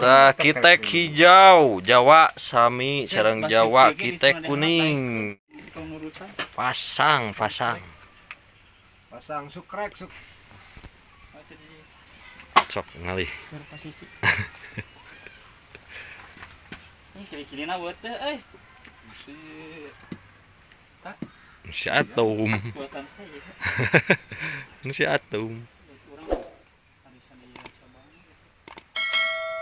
Tah kitek hijau Jawa sami sareng Jawa kitek kuning. Pasang, pasang. Pasang sukrek suk. Sok ngalih. Posisi. Ini kiri-kirina buat teh euy. Si Atom. Buatan saya. Si Atom.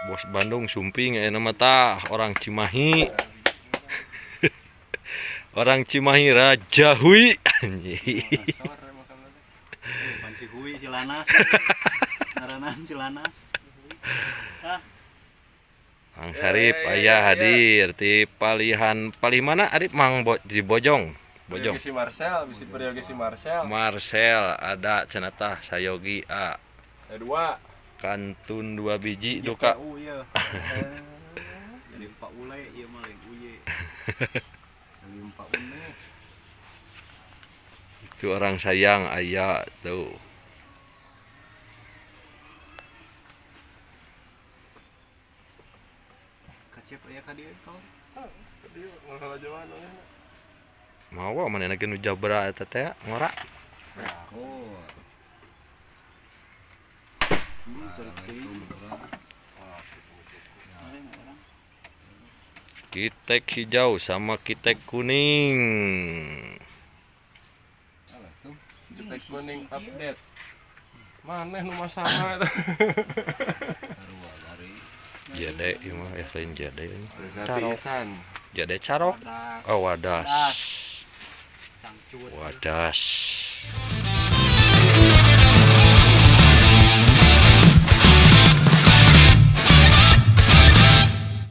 Bos Bandung sumping aya nama tah orang Cimahi. Orang Cimahi Raja Hui. Anjing. Pan si Hui si Lanas. Ngaranan si Lanas. Kang Sarip aya hadir di palihan palih mana Arif Mang Bo, di Bojong. Bojong. Si Marcel, bisi perioge si Marcel. Marcel ada cenah tah sayogi A. Ada dua. Kantun 2 biji duka. Ieu. Jadi Pak Ule ieu mah lain uye. Limpa une. Itu orang sayang aya tuh. Kacep aya ka dieu kawan. Masalah jaman. Mawa manehna ge nu jabra eta teh ngora. Oh. Kitek hijau sama kitek kuning. Kitek kuning update. Maneh nu masalah eta. Jade ieu mah ya lain jade ini. Carok. Gratisan. Jade carok. Oh, wadas. Wadas.